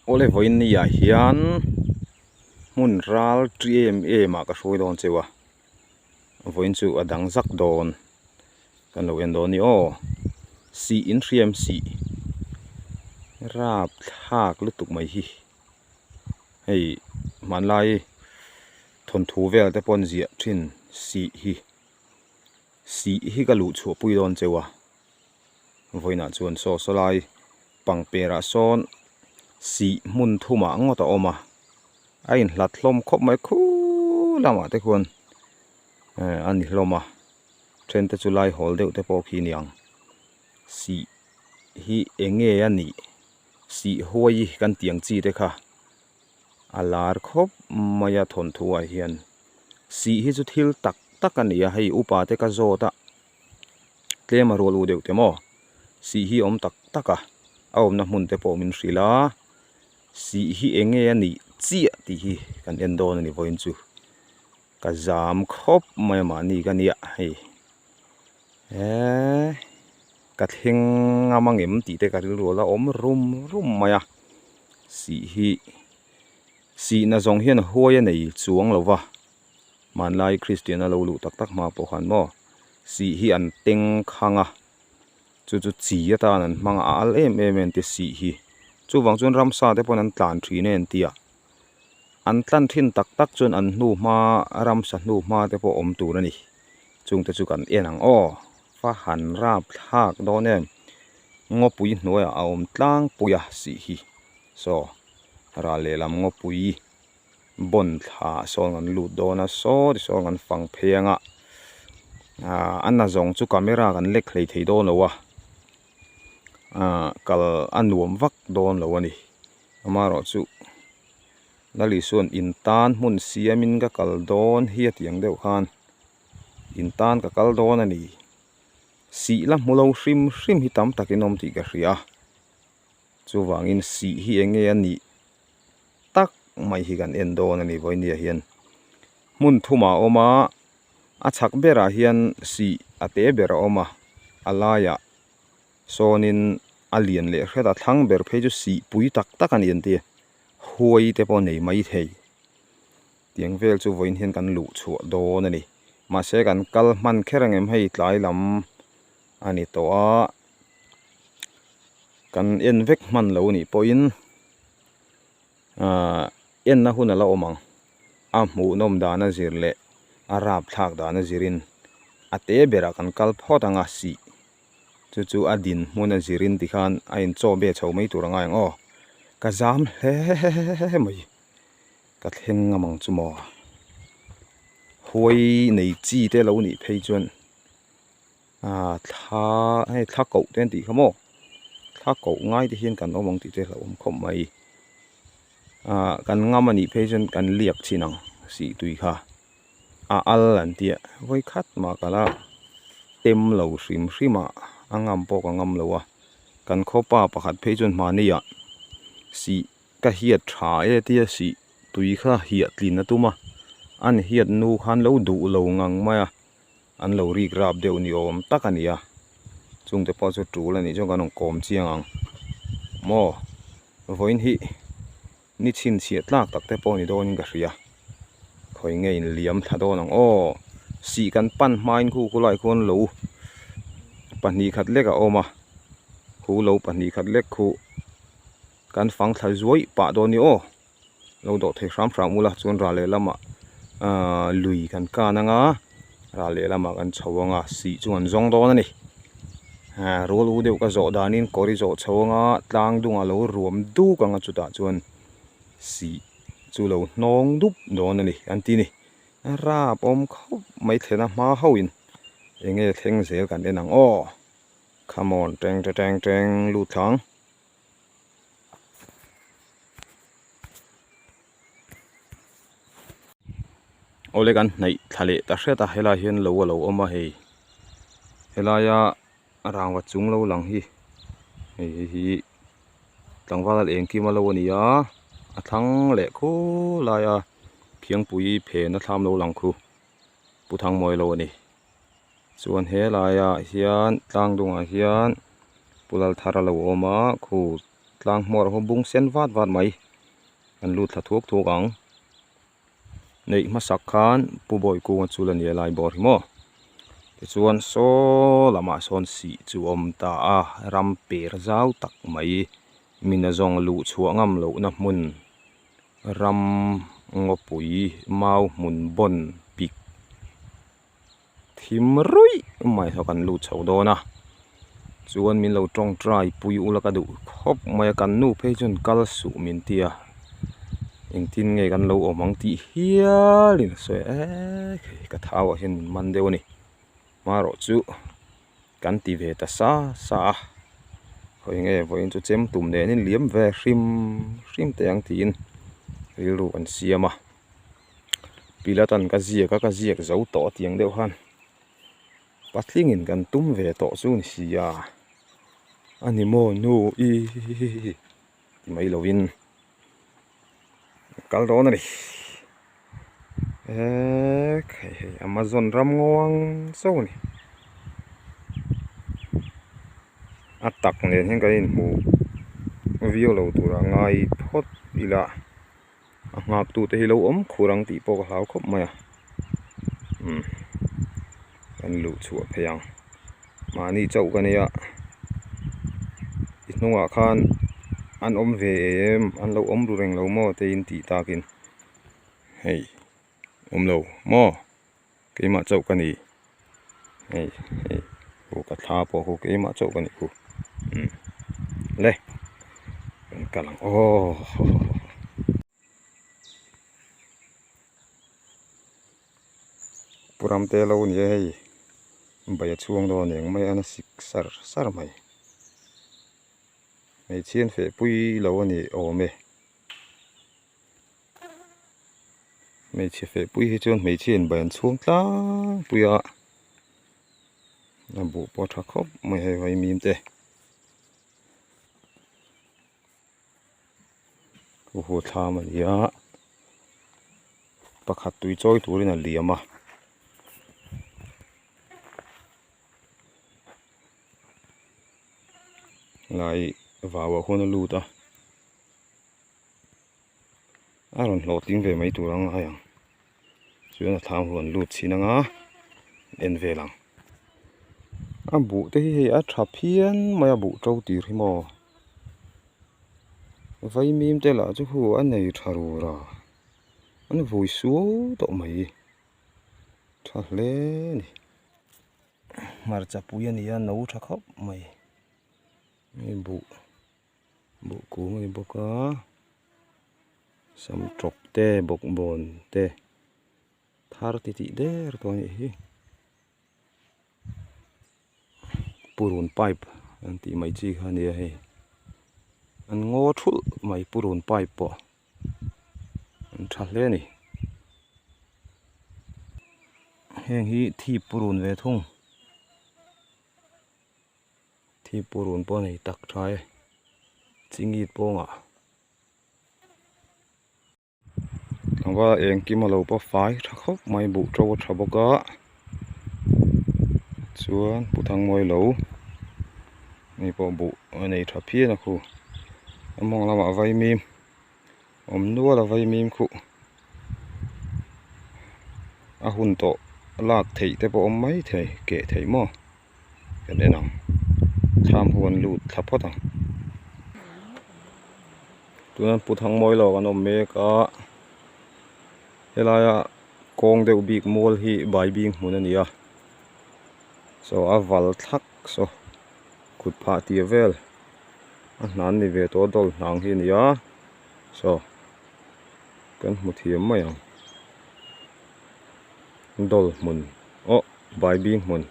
Awle vawiin ni ah hian hmun ral ṭi em em ah ka hruai dawn cheu a vawiin chu a dang zak dawn kan lo en dawn a ni aw sih in hriam sih rap thlak lutuk mai hi hei hmanlai thawnthu vel te pawh an ziah thin sih hi sih hi ka luh chhuah pui dawn cheu a. Vawiinah chuan saw sawlai pangperah sawn sih hmun thumah ngawt a awm a, a inhlat hlawm khawp mai khuuu lamah te khuan eh a ni hlawm a, then te chu lai hawl deuh te pawh khi a ni ang. Sih hi eng nge a nih? Sih huai kan tih ang chi te kha a lar khawp mai a thawnthu ah hian. Sih hi chu thil tak tak a ni a, hei upa te ka zawt a. Tlem a rual u deuh te maw? Sih hi awm tak tak a, a awmna hmun te pawh min hrilh a, sih hi eng nge a nih chiah tih hi kan en dawn a ni vawiin chu. Ka zam khawp mai a mahni ka nia hei eee ka thleng ngam ang em tih te ka rilru a la awm rum rum mai a, sih hi sihna zawng hian huai a nei chuang lo va. Hmanlai Kristian a lo luh tak tak hma pawh khan maw sih hi an teng khang a, chu chu chi atan an hmang a, a al em em em te sih hi. Chuvang chuan ramsa te pawhin an tlan thin e an ti a, an tlan thin tak tak chuan an hnu hma ramsa hnu hma te pawh awm tur a ni. Chungte chu kan en ang aw, fa han rap thlak dawn em, ngawpui hnuaiah a awm tlangpui a sih hi, saw ral lehlam ngawpui. Bond thla sawn kan lut dawn a saw ti sawn kan fang phei ang a ah a na zawng chu camera kan lek hlei thei dawn lo a ah kal a nuam vak dawn lo a ni amaherawh chu Lali chuan in tan hmun siamin ka kal dawn hi a tih ang deuh khan in tan ka kal dawn a ni sih la hmu lo hrim hrim hi tam takin awm tih ka hria a chuvangin sih hi eng nge a nih. tak mai hi kan en dawn a ni vawinia hian hmun thumah a awm a a chhak berah hian sih a te ber a awm a a laiah sawnin a lian leh hret a thlang ber phei chu sih pui tak tak a ni an ti huai te pawh a nei mai thei tiang vel chu vawiin hian kan luh chhuah dawn a ni mahse kan kal hman kher ang em hei tlai lam a ni tawh a kan en vek hman lo a nih pawhin. Ahh enna hun a la awm ang a hmuhnawm dan a zir leh a rapthlak dan a zirin a te berah kan kal phawt ang a sih chu chu a din hmun a zirin tikhan a inchaw be chho mai tur a ngai ang aw ka zam hle mai ka thleng ngam ang chu maw huai nei chi te lo nih phei chuan. Ah thla hei thla koh te an tih kha maw thla koh ngai te hian kan awm ang tih te a hlauhawm khawp mai ah kan ngam a nih phei chuan kan liak chin ang sih tui kha a al an tia vawi khat mah ka la tem lo hrim hrim a a ngam pawh ka ngam lo a kan khawpa pakhat phei chuan mahni ah sih ka hiat tha e tia sih tui kha hiah tlin a tum a an hiat nu khan lo duh lo ngang mai a. An lo rik rap deuh ni awm tak a ni a, chungte pawh chu tul a nih chuan kan rawn kawm chiang ang maw vawiin hi ni chhinchhiah tlak tak te pawh ni dawnin ka hria khawi nge in liam thla dawn ang aw sih kan pan hmain khu khulai khuan lo pahnih khat lek a awm a khu lo pahnih khat lek khu kan fang thla zuai pah dawn ni aw. Lo dawh thei hram hram ula chuan ral lehlamah ahh lui kan kan anga ral lehlamah kan chho anga sih chu an zawng dawn a ni ah rual u deuh ka zawh danin kawr i zawh chho anga tlang dungah lo ruam duk anga chutah chuan sih chu lo hnawng dup dawn a ni an ti a ni rap awm khawp mai thlena hma hauhin eng nge thleng zel kan en ang aw come on teng teng teng lut thlang. Awle kan hnaih thla leh ta hret a helai hian lo a lo awm a hei helaia rangva chung lo lang hi hei hei hi tlangval engkim a lo a ni a a thlang leh khulaia khiangpui phen a thlam lo lang khu pu thangmawi lo a ni. Chuan helaiah hian tlang dungah hian Pu Lalthara lo awm a khu Tlang hmawr ho bung sen vat vat mai kan lut thla thuak thuak ang. Neih hmasak khan Pu Bawikunga chu la nia lai bawr hi maw. Tichuan saw lamah sawn sih chu a awm ta a, ram per zau tak mai mina zawng luh chhuah ngam lohna hmun ram ngawpui mau hmun bawn pik Thim ruih mai saw kan lut chho dawn a, chuan min lo tawngtai pui ula ka duh khawp mai a, kan nu phei chuan kal suh min ti a, engtin nge kan lo awm ang tih hialin a sawi a, eee hei ka thau ah hian min man deuh a ni, hmarawh chu kan ti ve ta sa sa a, khawi nge vawiin chu chem tum nen in liam ve hrim hrim teh ang tiin rilru an siam a. Pilatan ka ziak a ka ziak zo tawh tiang deuh khan patlingin kan tum ve tawh chu ni si a a ni maw nu i ti mai lovin kal dawn a ni eee hei hei amazon ram nguang chauh a ni a tak nen hian kan inhmuh viau lo turah ngai phawt ila. A nghak tu te hi lo awm khur ang tih pawh ka hlau khawp mai a umm kan luh chhuah phei ang mahni chauh ka nia i hnungah khan an awm ve em an lo awm ru reng lo maw te in tih takin hei awm lo maw. Keimah chauh ka ni hei hei khu ka thla pawh khu keimah chauh ka ni khu umm le kan kal ang aw Pu Ramte lo ni e hei bai a chhuang dawn eng mai a na sik sar sar mai hmeichhia an feh pui lo a ni awm e. Hmeichhe feh pui hi chuan hmeichhia in bai an chhung tlangpui a a buh pawh a tha khawp mai hei vaimim te hu thlam a ni a pakhat tui chawi turin a liam a. Lai vau ah khuan a lut a. A rawn hlawhtling ve mai tur ang a ngai ang chuan a thlam huan lut chhin anga en vel ang a buh te hi hei a tha phian mai a buh to tir hi maw vaimim te lah chu hu a nei tha rur a an vui suau tawh mai tha hle a ni hmarcha pui a ni a no tha khawp mai hei buh. Buh kung a ni bawk a sam tawp te bawkbawn te thar ti tih der tawh a nih hi purun pipe an tih mai chi kha a nia hei an ngaw thulh mai purun pipe pawh an tha hle a ni heng hi thip purun ve thung. Thi purun pawh a nei tak tha e chingit pawngah tlangval engkim a lo pa fai tha khawp mai buh to a tha bawk a chuan pu thangmawi lo hei pawh buh a nei tha phian a khu a mawng lamah vaimim awm nual a vaimim khuh a hun tawh lak theih te pawh a awm maithei keh theih maw. Kan en ang thlam ho an lut thla phawt ang tuna pu thangmawi lo kan awm mek a helaia kawng deuh bik mual hi baibing hmun a ni a saw a val thlak saw kut phah tir vel a hnan ni ve tawh a dawl hnang hi a ni a saw kan hmu thiam mai ang dawl hmun aw baibing hmun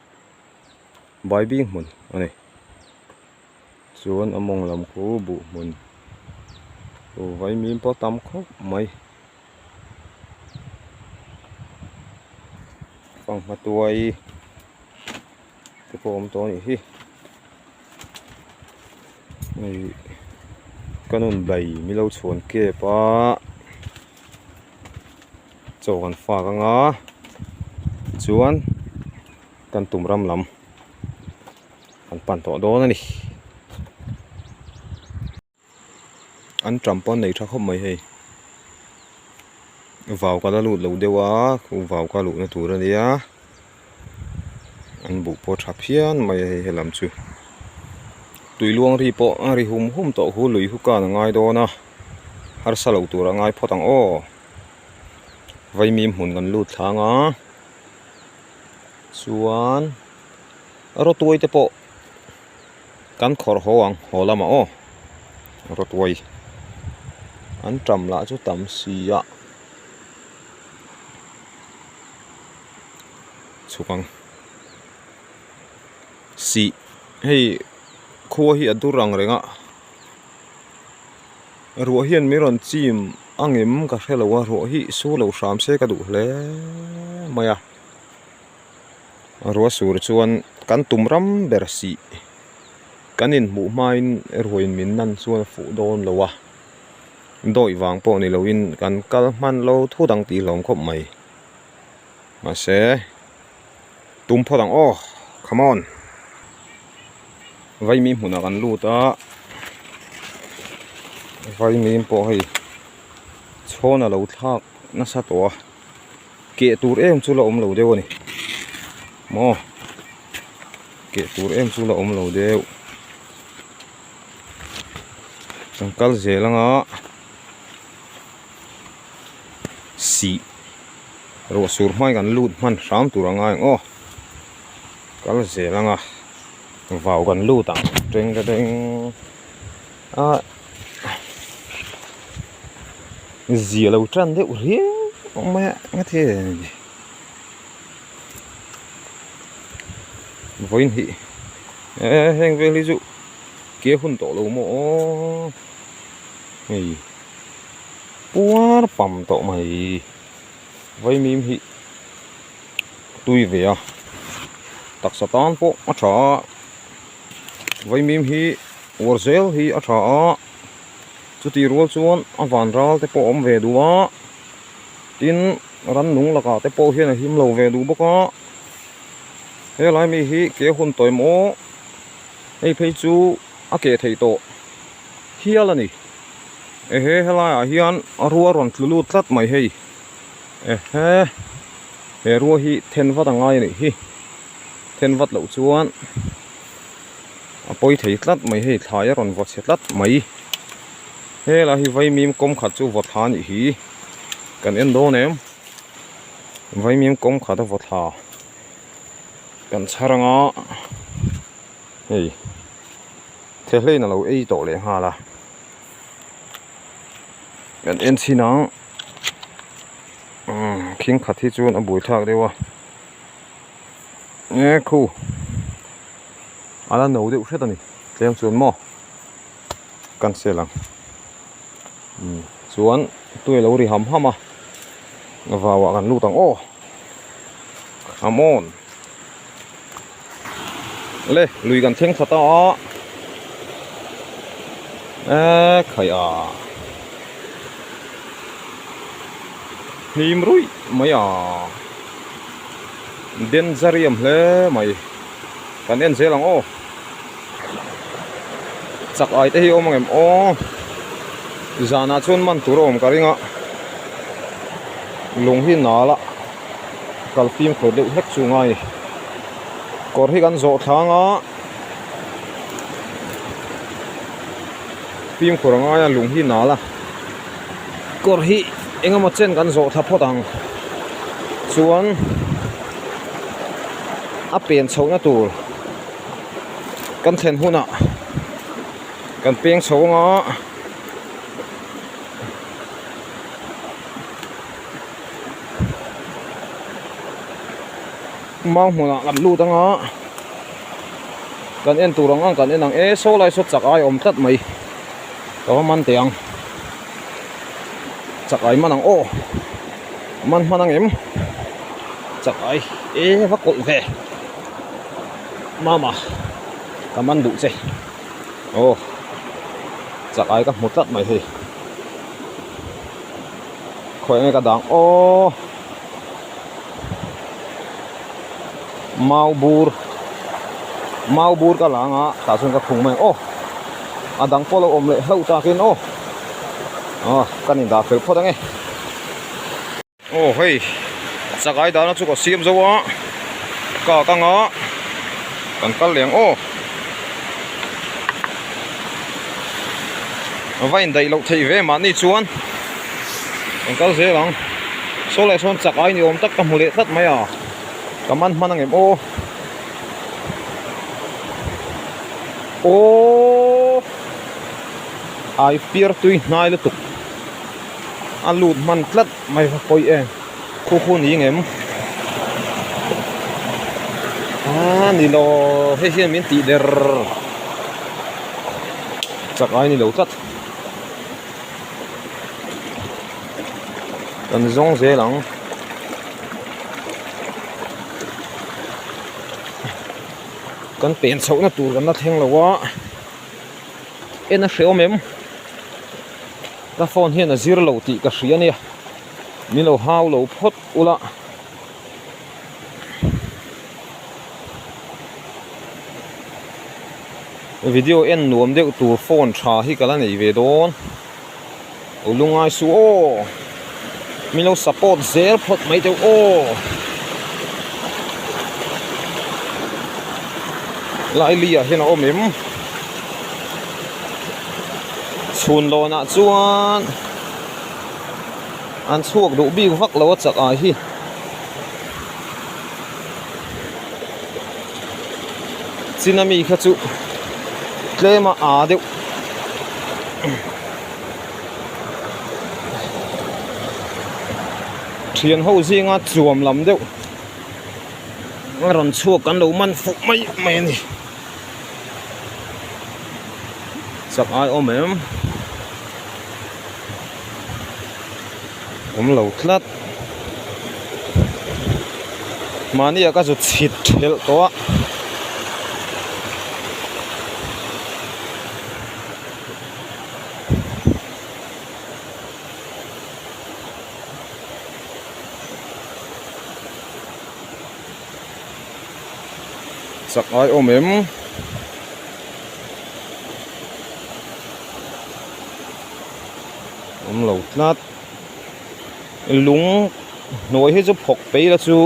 baibing hmun a ni chuan a mawng lam khu buh hmun aw vaimim pawh a tam khawp mai fanghma tuai te pawh a awm tawh a nih hi hei ka nun bai milo chhuan kep a. Chaw kan fak anga chuan kan tum ram lam kan pan tawh dawn a ni. An ṭam pawh an nei ṭha khawp mai hei. Vau ka la lut lo deuh a khu vau ka luhna tur a nia an buh pawh tha phian mai a hei helam chu tui luang ri pawh a ri hum hum tawh hu lui hu kan a ngai dawn a harsa lo tur a ngai phawt ang aw vaimim hmun kan lut thlang a chuan rawtuai te pawh. Kan khawrh haw ang haw lamah aw rawtuai an ṭam lah chu tam si a chhuk ang sih hei khua hi a dur ang reng a ruah hian min rawn chim ang em ka hre lo a ruah hi su lo hram se ka duh hle mai a. Ruah sur chuan kan tum ram ber sih. Kan inhmuh hmain ruain min nan chuan a fuh dawn lo a, dawih vang pawh ni loin kan kal hman lo thu dang tih hlawm khawp mai. Mahse, tum phawt ang aw, come on! Vaimim hmunah kan lut a, vaimim pawh hei chhawn a lo thlak nasa tawh a. Keh tur em chu la awm lo deuh a ni maw keh tur em chu la awm lo deuh kan kal zel anga sih ruah sur hmai kan lut hman hram tur a ngai ang aw kal zel anga vau kan lut ang teng ta teng a. Zia lo tan deuh riau mai a nga thei a ni vawiin hi eh heng vel hi chu ke hun tawh lo maw aw hei puar pam tawh mai vaimim hi tui ve a taksa tan pawh a tha a vaimim hi uar zel hi a tha a. Chutih rual chuan a van ral te pawh a awm ve duh a, tin rannung lakah te pawh hian a him lo ve duh bawk a, helai mi hi ke hun tawh em aw, hei phei chu a keh theih tawh hial a ni, ehe helaiah hian a rua rawn tlu lut tlat mai hei, ehe he rua hi then vat a ngai a nih hi, then vat loh chuan. A pawi thei tlat mai hei thlai a rawn vaw chhe tlat mai helai hi vaimim kawm khat chu vaw thla a nih hi kan en dawn em vaimim kawm khat a vaw thla kan chhar anga hei thehlein a lo ei tawh leh nghal a kan en chhin ang umm khing khat hi chuan a buaithlak deuh a. E khu a la no deuh hret a ni tlem chuan maw cancel ang umm chuan tui a lo ri ham ham a vau ah kan lut ang aw come on le lui kan thleng thla ta a e khai a hnim ruih mai a. Denzarium hle mai kan en zel ang aw chak ai te hi awm ang em aw zanah chuan man tur a awm ka ring a lung hi nal a kal fimkhur deuh hlek chu ngai kawr hi kan zawh thlang a fimkhur a ngai a lung hi nal a kawr hi eng emaw chen kan zawh thla phawt ang chuan a pen chhohna tur kan thlen hunah kan peng chho anga mau hmunah kan lut anga kan en tur ang ang kan en ang e saw lai saw chak ai awm tlat mai ka va man teh ang chak ai man ang aw man hman ang em chak ai e va kawlh ve mama ka man duh che aw chak ai ka hmu tlat mai hei khawi nge ka dang aw. Mau bur mau bur ka lang a tah chuan ka khung mai ang aw a dang pawh lo awm leh hlauh takin aw. Aw kan indah fel phawt ange. Aw hei chakai dahna chu ka siam zo a kak anga kan kal leh ang aw. A va indaih loh theih ve mahni chuan kan kal zel ang. Saw leh sawn chakai ni awm tak ka hmu leh tlat mai a ka man hman ang em aw. Aww ai piar tui hnai lutuk a lut hman tlat mai va pawi em khu khu ni ngem ah ni lo hei hian min tih der chak ai ni lo tlat kan zawng zel ang. Kan pen chhohna tur kan la thleng lo a en a hrehawm em ka phone hian a zir lo tih ka hria ania min lo hau lo phawt ula video en nuam deuh tur phone tha hi ka la nei ve dawn. U lungai su aw min lo support zel phawt mai deuh aw laili ah hian a awm em chhun lawn ah chuan an chhuak duh bik vak lo a chak ah hi. China mi kha chu tlem a aa deuh. Thian ho zinga chuam lam deuh a rawn chhuak kan lo man fuh mai mai a ni. Chak ai awm em? Awm lo tlat. Mahni ah ka zu chhit thelh tawh a. Chak ai awm em? Awm lo tlat. Lung hnuai hi chu phawk peih la chu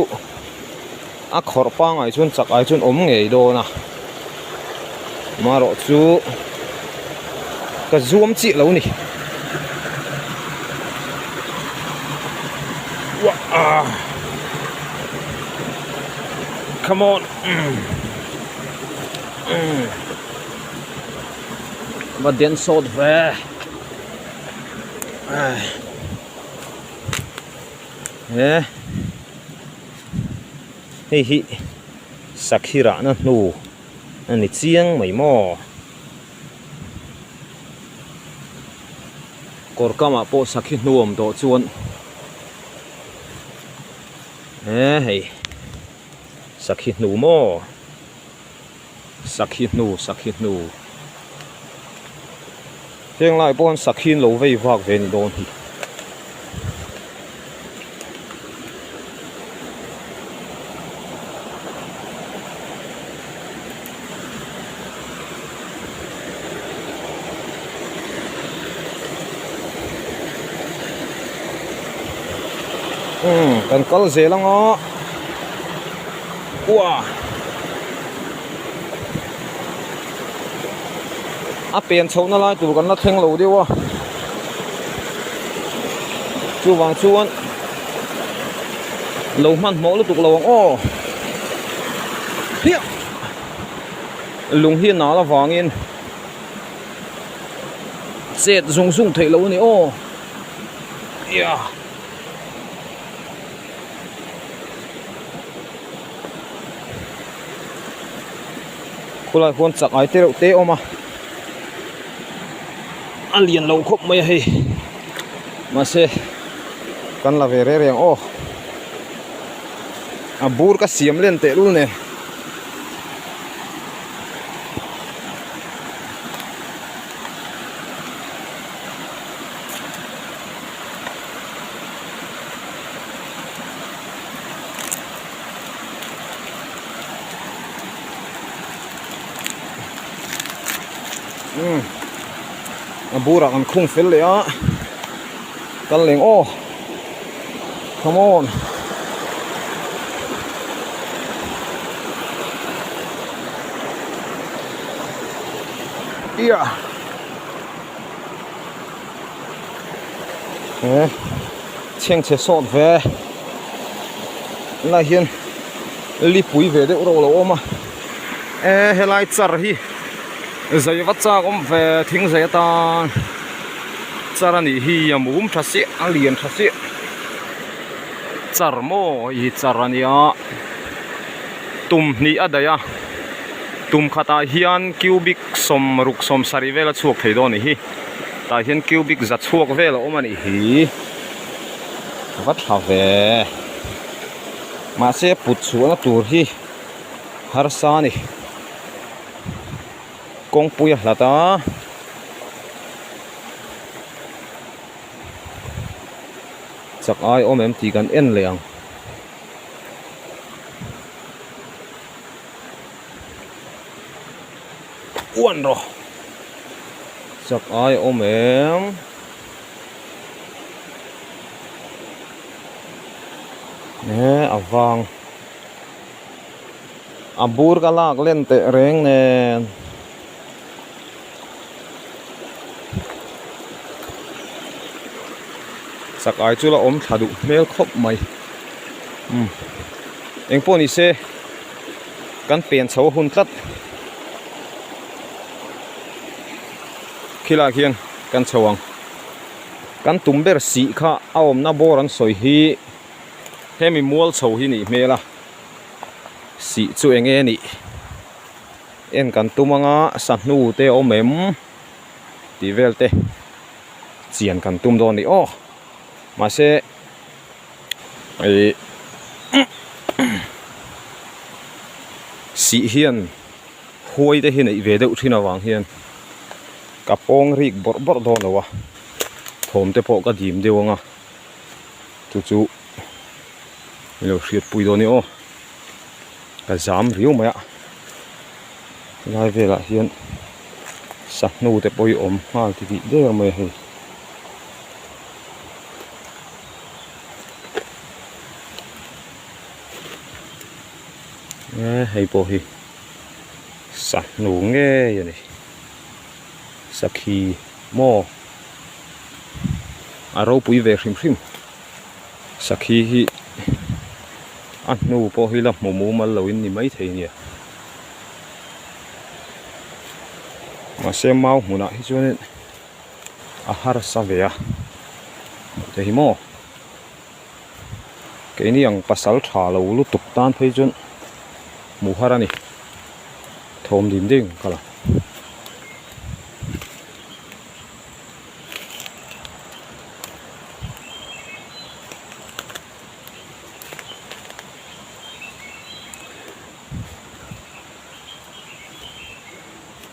a khawrh pangai chuan chak ai chuan awm ngei dawn a marawh chu ka zuam chiah lo ni come on va den sawt ve. He hei hi sakhi rahna hnu a ni chiang mai maw kawr kamah pawh sakhi hnu awm tawh chuan he hei sakhi hnu maw. Sakhi hnu sakhi hnu heng lai pawh hian sakhi an lo vei vak ve ni dawn hi. Umm kan kal zel anga uah. A pen chhohna lai tur kan la thleng lo deuh a chuvang chuan lo hmanhmawh lutuk lo ang aw hliah lung hi a nal avangin chet zung zung theih loh a ni aw yeah. Khulai khuan chak ai te reuh te a awm a a lian lo khawp mai a hei mahse kan la ve reng reng aw a bur ka siam len teh lul nen. A burah kan khung fel leh a. Kal leng aw. Come on. Yeah. Eh. Chheng chhe sawt ve. Lai hian lipui ve deuh ro lo awm a. Eh helai char hi zai va chak awm ve thing zai atan char a nih hi a mum tha siah a lian tha siah char maw hei hi char a nia tum hnih a daih a tum khatah hian cubic sawmruk sawmsarih vel a chhuak thei dawn a nih hi tah hian cubic za chhuak vel a awm a nih hi va tha ve mahse put chhuahna tur hi. Harsa a ni. Kawngpui a hlat a. Chak ai awm em tih kan en leh ang. Uan rawh. Chak ai awm em. Eh a vang. A bur ka lak len teh reng nen. Chak ai chu la awm thla duh hmel khawp mai. Umm engpawh ni se kan pen chho a hun tlat. Khilai khian kan chho ang. Kan tum ber sih kha a awmna bawr an sawi hi. Hemi mual chho hi nih hmel a, sih chu eng nge nih? En kan tum anga sahnu te a awm em tih vel te chian kan tum dawn a ni aw. Mahse ih sih hian huai te hi neih ve deuh thin avang hian ka pawng rik bawrh bawrh dawn lo a, thawm te pawh ka dim deuh anga. Chu chu i lo hriatpui dawn e aw ka zam riau mai a helai velah hian sahnu te pawh hi awm nghal ti tih der mai a hei e hei pawh hi sahnu ngei a ni sakhi maw. A ropui ve hrim hrim. Sakhi hi a hnu pawh hi la hmu mumal lo in ni maithei nia. Mahse mau hmunah hi chuanin a harsa ve a. Hmuh te hi maw? Keini ang pasal tha lo lutuk tan phei chuan hmuh har a ni. Thawm dim ding ka la.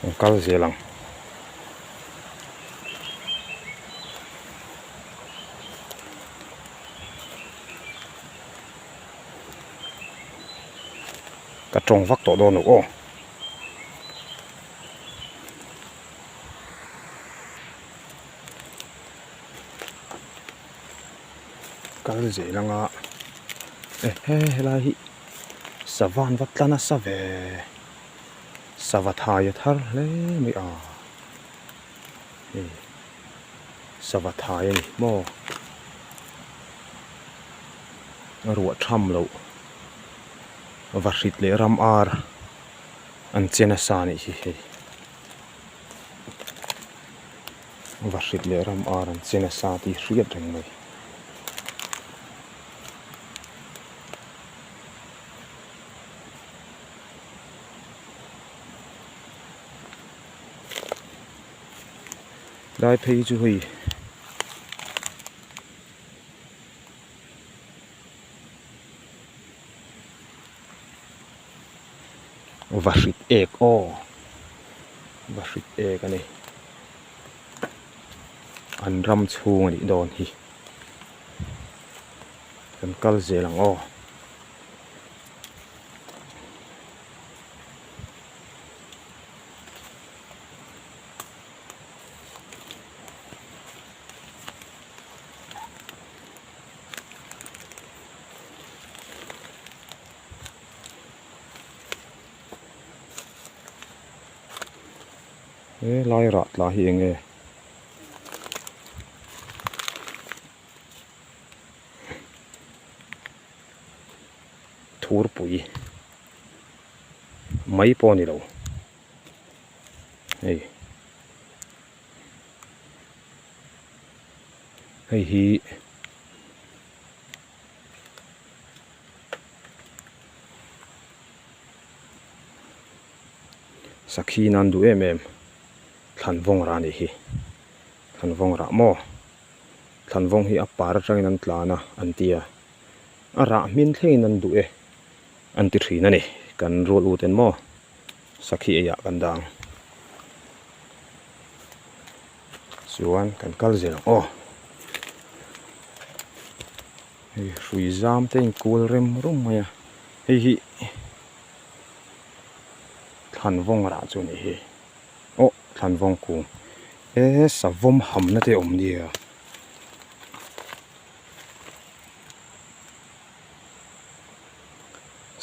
An kal zel ang. Ka tawng vak tawh dawn lo aw. Kal zel anga eh he helai hi sava an va tla nasa ve sava thai a thar hle mai a hei sava thai a ni maw a ruah tham loh vahrit leh ram ar. An che nasa a nih hi hei. Vahrit leh ram ar an che nasa tih hriat reng mai. Lai phei chu hei. Vahrit ek aw vahrit ek a ni an ram chhung a nih dawn hi kan kal zel ang aw. He lai rah tla hi eng nge? Thurpui mai pawh a ni lo hei hei hi Sakhi nan duh em em thlanvawng rah a nih hi thlanvawng rah maw thlanvawng hi a par atangin an tlan a an ti a a rah hmin thlengin an duh e an ti thin a ni kan rual ut en maw sakhi ei ah kan dang chuan kan kal zel ang aw hei hrui zam te a inkual rem rum mai a hei hi. Thlanvawng rah chu a nih hi aw thlanvawng kung e savawm hamna te a awm nia.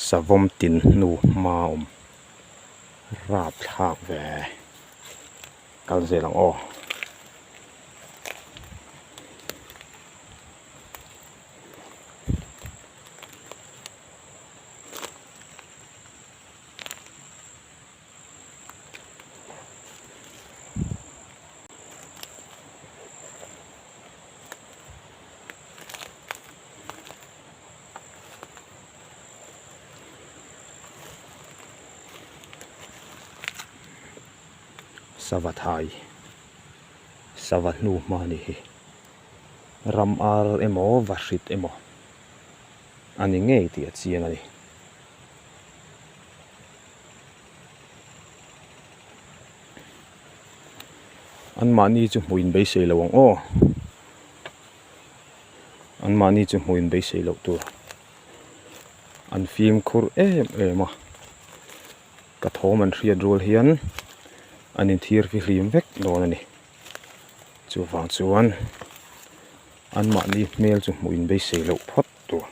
Savawm tin hnu hma a awm rapthlak ve kal zel ang aw. Sava thai sava hnu hma a ni hi ram ar emaw vahrit emaw. A ni ngei tih a chiang a ni. Anmahni chu hmuh in beisei lo ang aw. Anmahni chu hmuh in beisei loh tur. An fimkhur em em a. Ka thawm an hriat rual hian an inthir fihlim vek dawn a ni. Chuvang chuan anmahni hmel chu hmuh in beisei loh phawt tur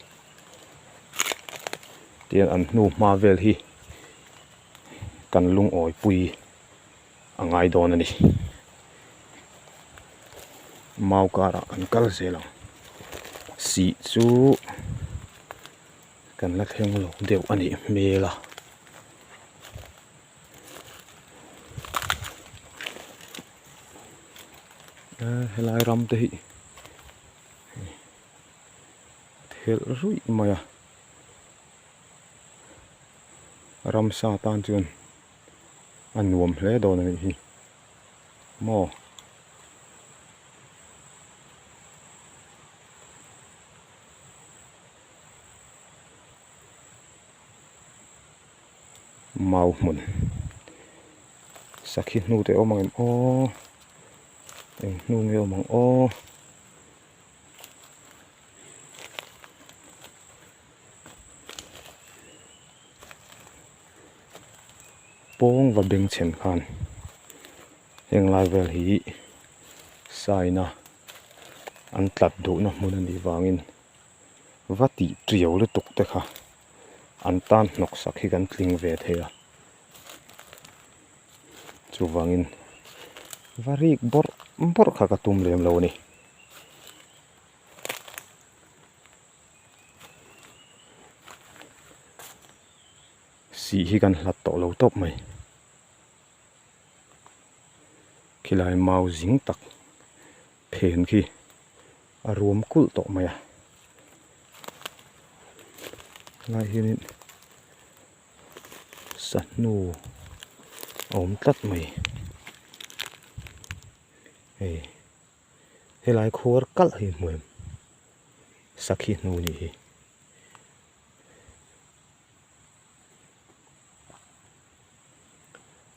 tian an hnu hma vel hi kan lungawi pui a ngai dawn a ni. Mau karah kan kal zel ang sih chu kan la thleng lo deuh a nih hmel a. Helai ram te hi thelh ruih mai a ramsa tan chuan a nuam hle dawn a nih hi maw. Mau hmun sakhi hnu te awm ang em aw eng hnu nge awm ang aw pawng va beng chhen khan heng lai vel hi saina an tlat duhna hmun a nih vangin va tih tiau lutuk te kha. An tan hnawk sak hi kan tling ve thei a chuvangin va rik bawrh bawrh kha ka tum lem lo a ni. Sih hi kan hlat tawh lo tawp mai khilai mau zing tak phen khi a ruam kulh tawh mai a helai hianin sahnu a awm tlat mai hei helai khuar kalh hi hmu em sakhi hnu nih hi.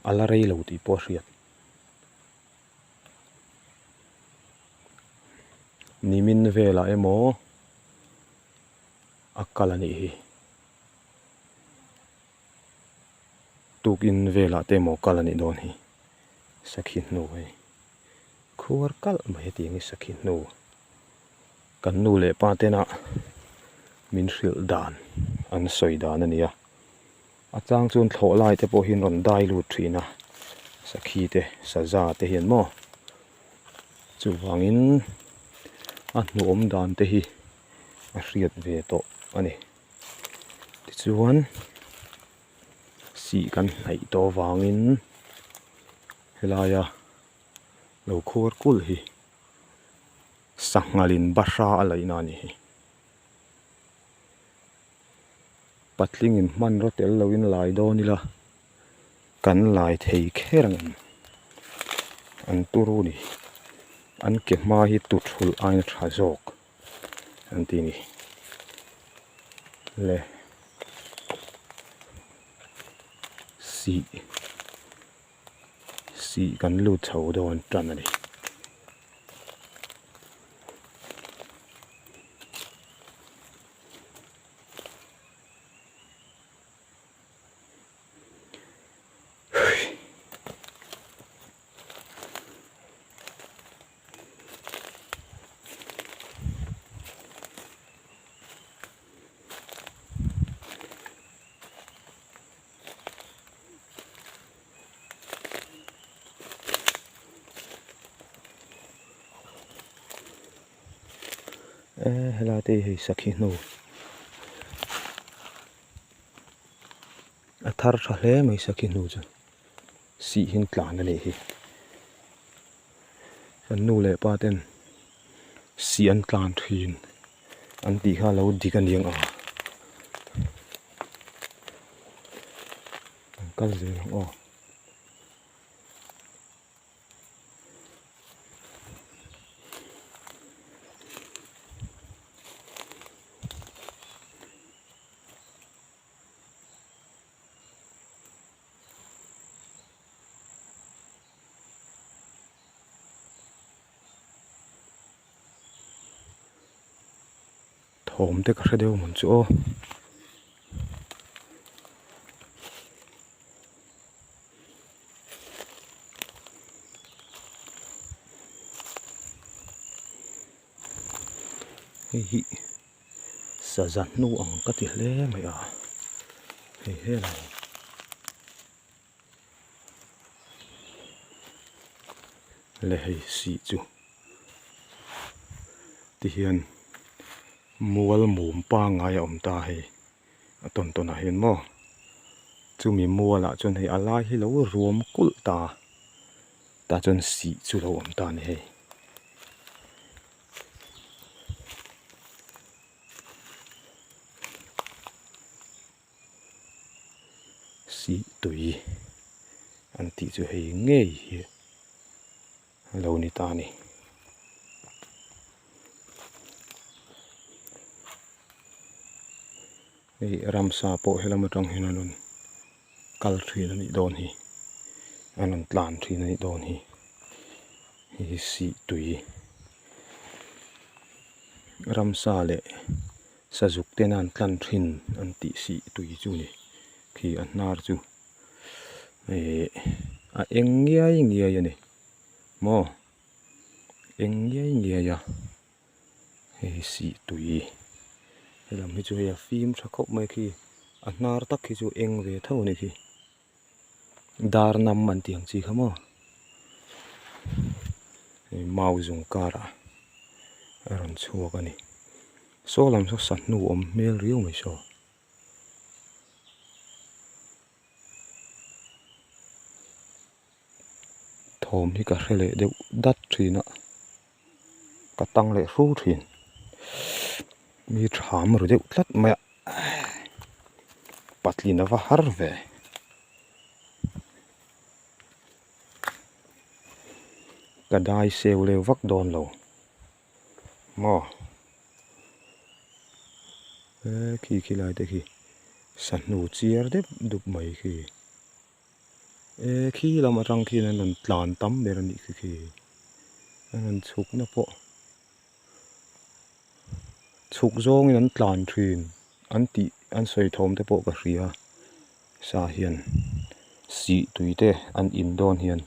A la rei lo tih pawh a hriat. Nimin velah emaw a kal a nih hi tukin velah te emaw kal a nih dawn hi sakhi hnu hei khuar kalh mai hetiang hi sakhi hnu kan nu leh pa tena min hrilh dan an sawi dan a ni a. A chang chuan thlawh lai te pawh hi an rawn dai lut thin a. Sakhi te saza te hian maw chuvangin a hnuawm dan te hi a hriat ve tawh a ni. Tichuan sih kan hnaih tawh avangin helaia lo khuar kulh hi sanghalin bahra a laihna a ni hi. Patlingin hmanraw tel loin lai dawn ila kan lai thei kher ang em? An turu ni. An ke hma hi tuthulh aina tha zawk an ti ni. Le sih sih kan lut chho dawn tan a ni. Eee helai te hi hei sakhi hnu a thar tha hle mai sakhi hnu chu sih hian tlan a nih hi kan nu leh pa ten sih an tlan thin an tih kha a lo dik a niang ang an kal zel ang aw. Thawm te ka hre deuh mawn chu aw. Hei hi saza hnu ang ka ti hle mai a hei helai leh hei sih chu tihian mual mum pangngai a awm ta hei. A tawn tawn ah hian maw chumi mual ah chuan hei a lai hi lo ruam kulh ta tah chuan sih chu lo awm ta a ni hei. Sih tui an tih chu hei ngei hi a lo ni ta a ni. Hei ramsa pawh helam atang hian an rawn kal thin a nih dawn hi an rawn tlan thin a nih dawn hi hei hi sih tui ramsa leh sazuk tena an tlan thin an tih sih tui chu a ni khi a hnar chu ehh a eng ngiai ngiai a ni maw eng ngiai ngiai a. Hei hi sih tui helam hi chu hei a fim tha khawp mai khi a hnar tak hi chu eng ve tho a ni khi dar nam an tih ang chi kha maw hei mau zung karah a rawn chhuak a ni saw lam saw sahnu awm hmel riau mai saw. Thawm hi ka hre leh deuh dat thin a ka tang leh hru thin mi tham ru deuh tlat mai a patlin a va har ve ka dai seu leu vak dawn lo maw he khi khi lai te khi sahnu chiar deuh dup mai khi. E khi lam atang khian an rawn tlan tam ber a nih khi khi an rawn chhuk na pawh chhuk zawngin an tlan thin an tih an sawi thawm te pawh ka hria sa hian sih tui te an in dawn hian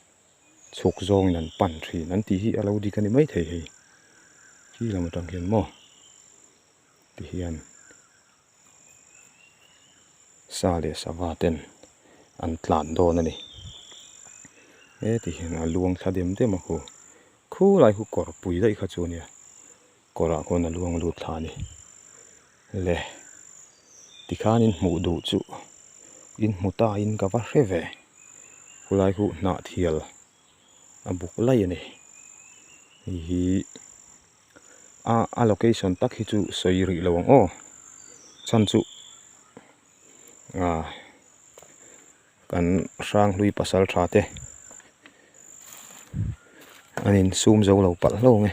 chhuk zawngin an pan thin an tih hi a lo dik a ni maithei hei khi lam atang hian maw ti hian. Sa leh sava ten an tlan dawn a ni. Heti hian a luang thla dem dem a khu. Khulai khu kawr pui daih kha chu a nia. Kawrah khawn a luang lut thla a ni. Le tikhan in hmuh duh chu in hmu ta in ka va hre ve. Khulai khu hnah thial a buk laih a ni. Hei hi a a location tak hi chu sawi rih lo ang aw. Chhan chu ah kan hranghlui pasal tha te an insum zo lo palh hlauh ang e.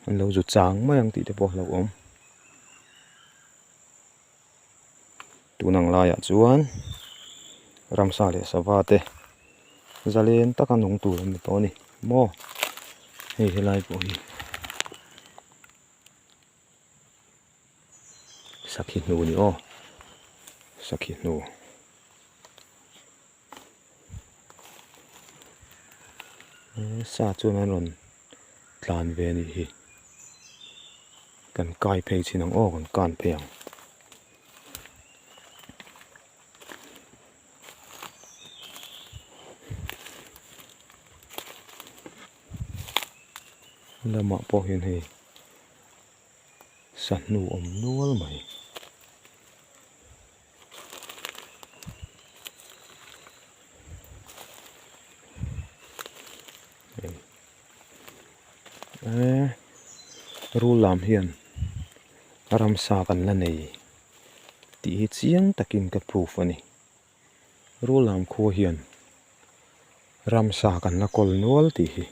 An lo zu chang mai ang tih te pawh a hlauhawm. Tun ang laiah chuan ramsa leh sava te zalen taka nung tur an ni tawh a ni maw hei helai pawh hi sakhi hnu a ni aw sakhi hnu. Sa chuan an rawn tlan ve a nih hi kan kai phei chin ang aw kan kan phei ang. Lamah pawh hian hei sa hnu awm nual mai. Rul lam hian ramsa kan la nei tih hi chiang takin ka proof a ni. Rul lam khua hian ramsa kan la kawl nual tih hi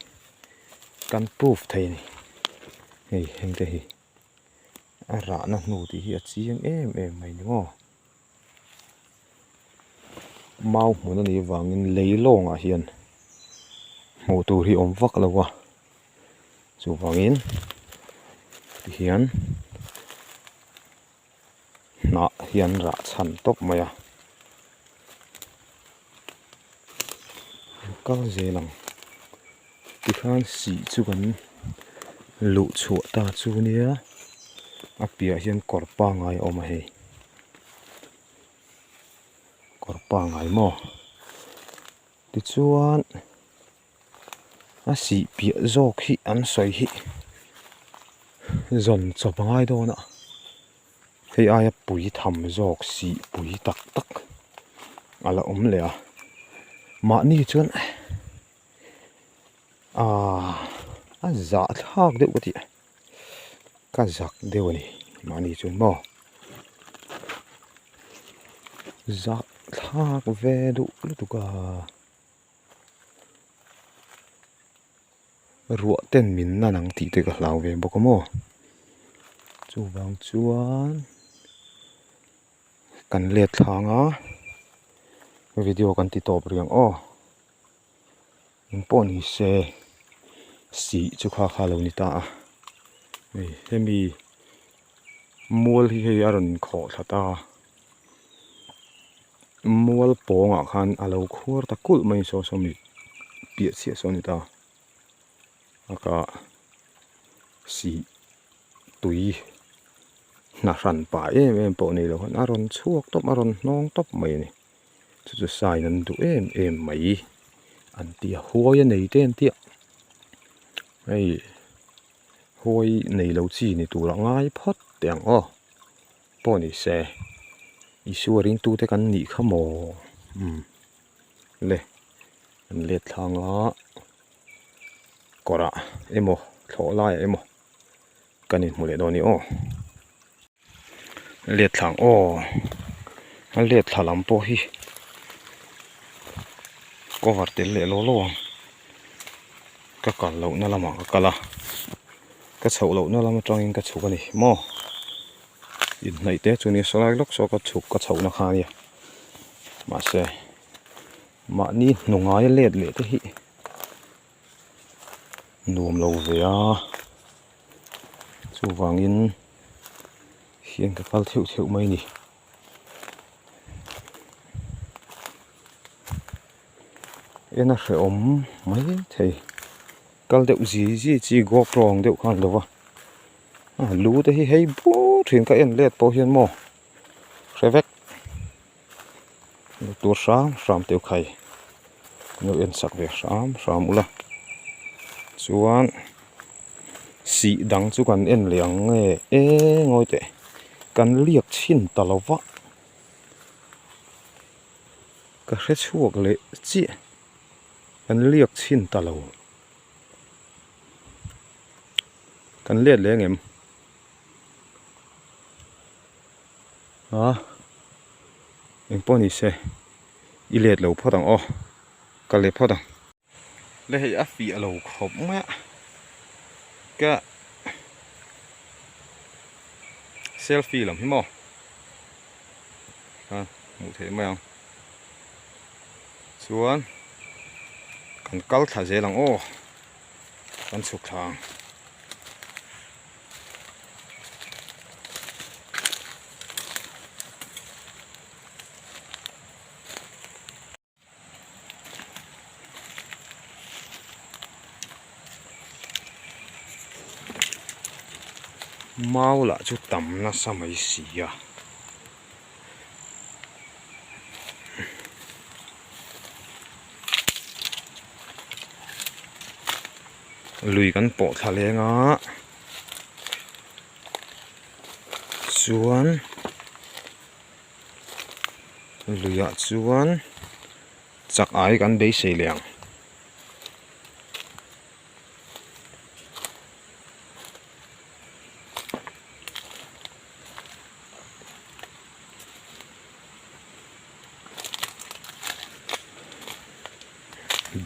kan proof thei a ni. Hei hengte hi. A rahna hnu tih hi a chiang em em mai ni maw. Mau hmun a nih avangin lei lawngah hian hmuh tur hi awm vak lo a, chuvangin tihian hnah hian rah chhan tawp mai a. Kal zel ang tikhan sih chu kan luh chhuah ta chu nia a piah hian kawr pangai a awm a hei kawr pangai maw tichuan a sih piah zawk hi an sawi hi zawn chawp a ngai dawn a. Hei aia pui tham zawk sih pui tak tak a la awm leh a mahni chuan aaa a zah thlak deuh ka tih a ka zak deuh a ni mahni chuan maw zah thlak ve duh lutuk a. Ruah ten min nan ang tih te ka hlau ve bawk a maw chuvang chuan kan let thlang a video kan ti tawp rih ang aw engpawh ni se sih chu kha kha a lo ni ta a hei hemi mual hi hei a rawn inkhawh thla ta a mual pawngah khan a lo khuar ta kulh mai saw saw mi piah chiah saw a ni ta a sih tui hna hran pah em em pawh nei lo khan a rawn chhuak tawp a rawn hnawng tawp mai a ni chu chu sign an duh em em mai an ti a huai a nei te an tia hei huai nei lo chi ni tur a ngai phawt teh ang aw. Pawh ni se, Isua ringtute kan nih kha maw? Umm le, an let thlang a, kawrah emaw thlawh laiah emaw kan inhmu leh dawn a ni aw. Let thlang aw, a let thla lam pawh hi cover tel leh law law ang. Ka kal lohna lamah ka kal a, ka chhoh lohna lam atangin ka chhuk a ni maw? Inhnaih te chu ni saw lai lawk saw ka chhuk ka chhohna kha a nia. Mahse, mahni hnungaia let leh te hi nuam lo ve a, chuvangin hian ka kal theuh theuh mai a ni. En a hrehawm mai thei kal deuh zi zi chi GoPro ang deuh khan lo va a lu te hi hei bur thin ka en let pawh hian maw hre vek tur hram hram teuh khai. Lo en sak ve hram hram ula chuan sih dang chu kan en leh ang nge e ngawi teh kan liak chhin ta lo va ka hre chhuak leh chiah kan liak chhin ta lo kan let leh ang em a engpawh ni se. I let lo phawt ang aw, ka let phawt ang. Le hei a fiah lo khawp mai a, ka selfie lam hi maw khan hmuh theih mai ang chuan kan kal thla zel ang aw kan chhuk thla ang. Mau lah chu tam nasa mai si a. Lui kan pawh thla leng a chuan. Luiah chuan chak ai kan beisei leh ang.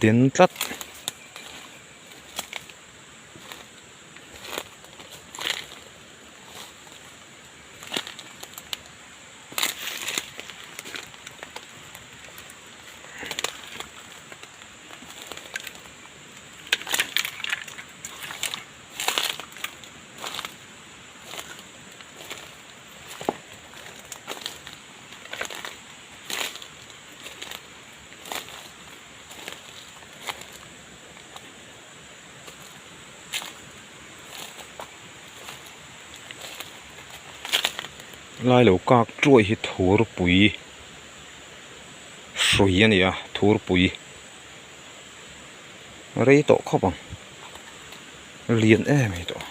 Den tlat. Lai lo kak tuai hi thurpui hrui a ni a thurpui rei tawh khawp ang lian em mai tawh.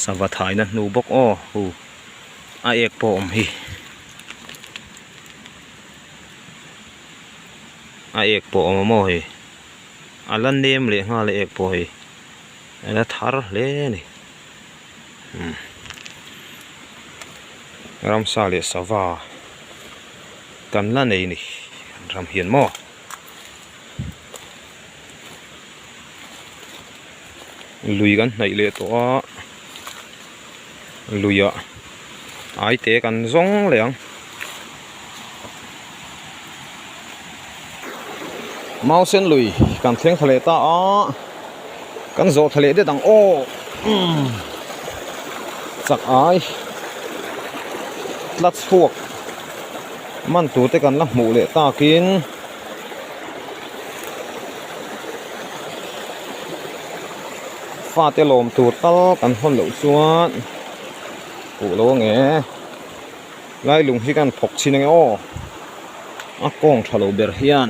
Sava thaina hnu bawk aw hu a ek pawh a awm hi a ek pawh a awm a maw hei a la nem leh nghal a ek pawh hei a la thar hle a ni umm ramsa leh sava kan la nei a ni kan ram hian maw. Lui kan hnaih leh tawh a luiah aite kan zawng leh ang mausen lui kan thleng thla leh ta a kan zawh thla leh det ang aw chak ai tla chhuak man tur te kan la hmuh leh takin. Fate lawm tur tal kan hawn loh chuan huh lo ange lai lung hi kan thawk chhin ange aw a kawng tha lo ber hian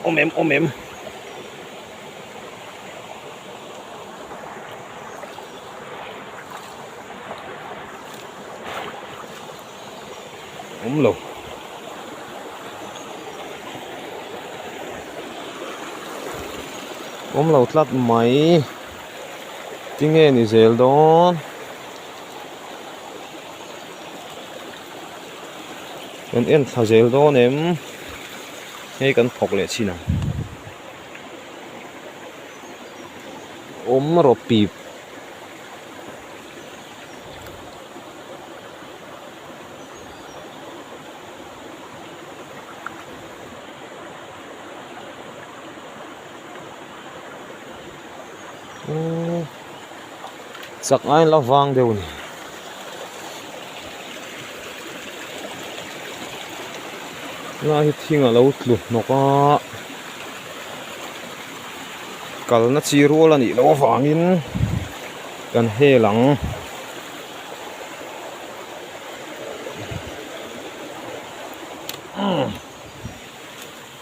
awm em awm em. Awm lo. Awm lo tlat mai. Tinge ni zel dawn. Kan en thla zel dawn em. Hei kan thawk leh chin ang. Awm rawh pip. Chak aiin la vang deuh a ni. Lai hi thing a lo tlu hnawk a. Kalna chi rual a nih loh avangin kan hel ang.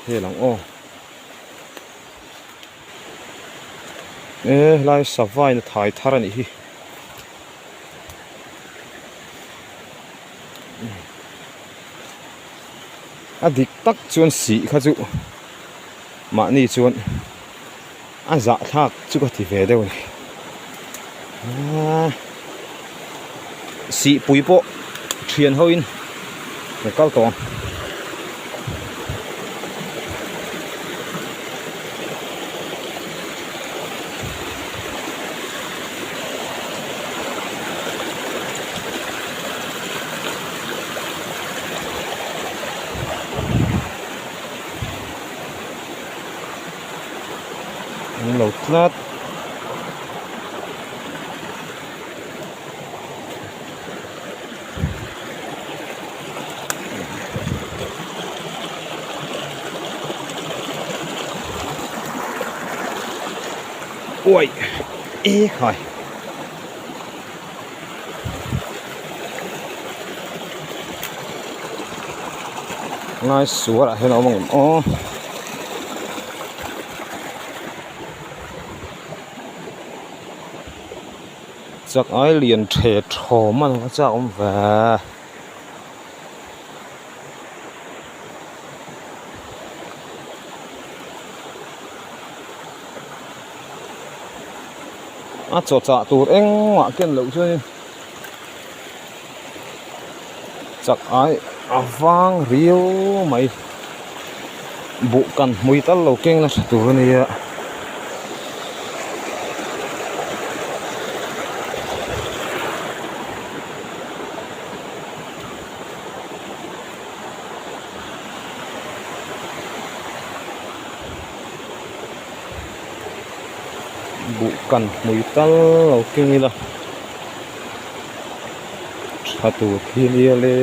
Hel ang aw. E helai sava in a thai thar a nih hi. A dik tak chuan sih kha chu mahni chuan a zahthlak chu ka ti ve deuh a ni. Sihpui pawh thian ho in ka kal tawh ang. An lo tlat. Uai e khai. Ngai sual ah hian a awm ang em aw. Chak ai lian the thawm a va chak awm ve. A chaw chah tur engmah ken loh chuanin chak ai a vang riau mai buh kan hmui tal lo keng nasa tur a nia. Buh kan hmui tal lo keng ila tha tur hi nia le.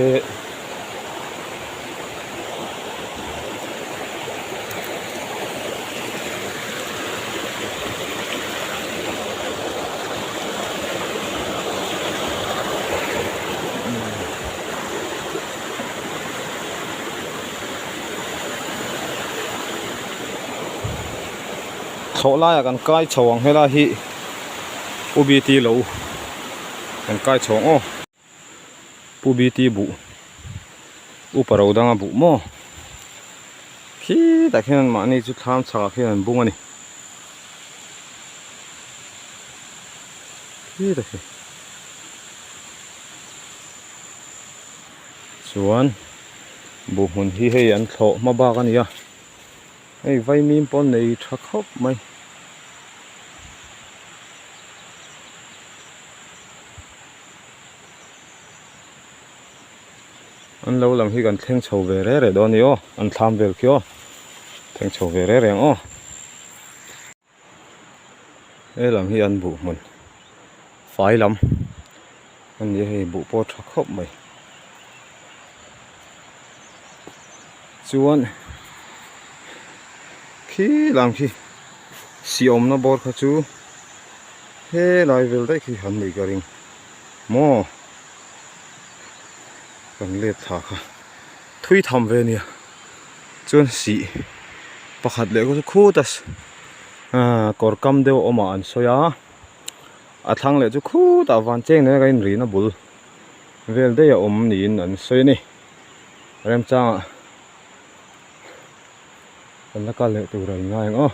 Thlawh laiah kan kai chho ang helai hi Pu BT lo kan kai chho ang aw. Pu BT buh upa ro danga buh maw khitah khian mahni chu thlam chhakah khian an bung a ni khitah khi. Chuan buh hmun hi hei an thlawh hma bak a ni a hei vaimim pawh nei tha khawp mai. An lo lang hi kan thleng chho ve reh reh dawn a ni aw an thlam vel khi aw thleng chho ve reh reh ang aw. He lam hi an buh hmun fai lam a ni a hei buh pawh a tha khawp mai chuan khi lam khi sih awmna bawr kha chu helai vel daih khi han nih ka ring maw kan let thla kha thui tham ve a nia. Chuan sih pakhat leh chu khut a ahh kawr kam deuh a awm ah an sawi a a thlang leh chu khutah van cheng nena kan inrihna bul vel daih a awm niin an sawi a ni remchangah kan la kal leh tur a inngai ang aw.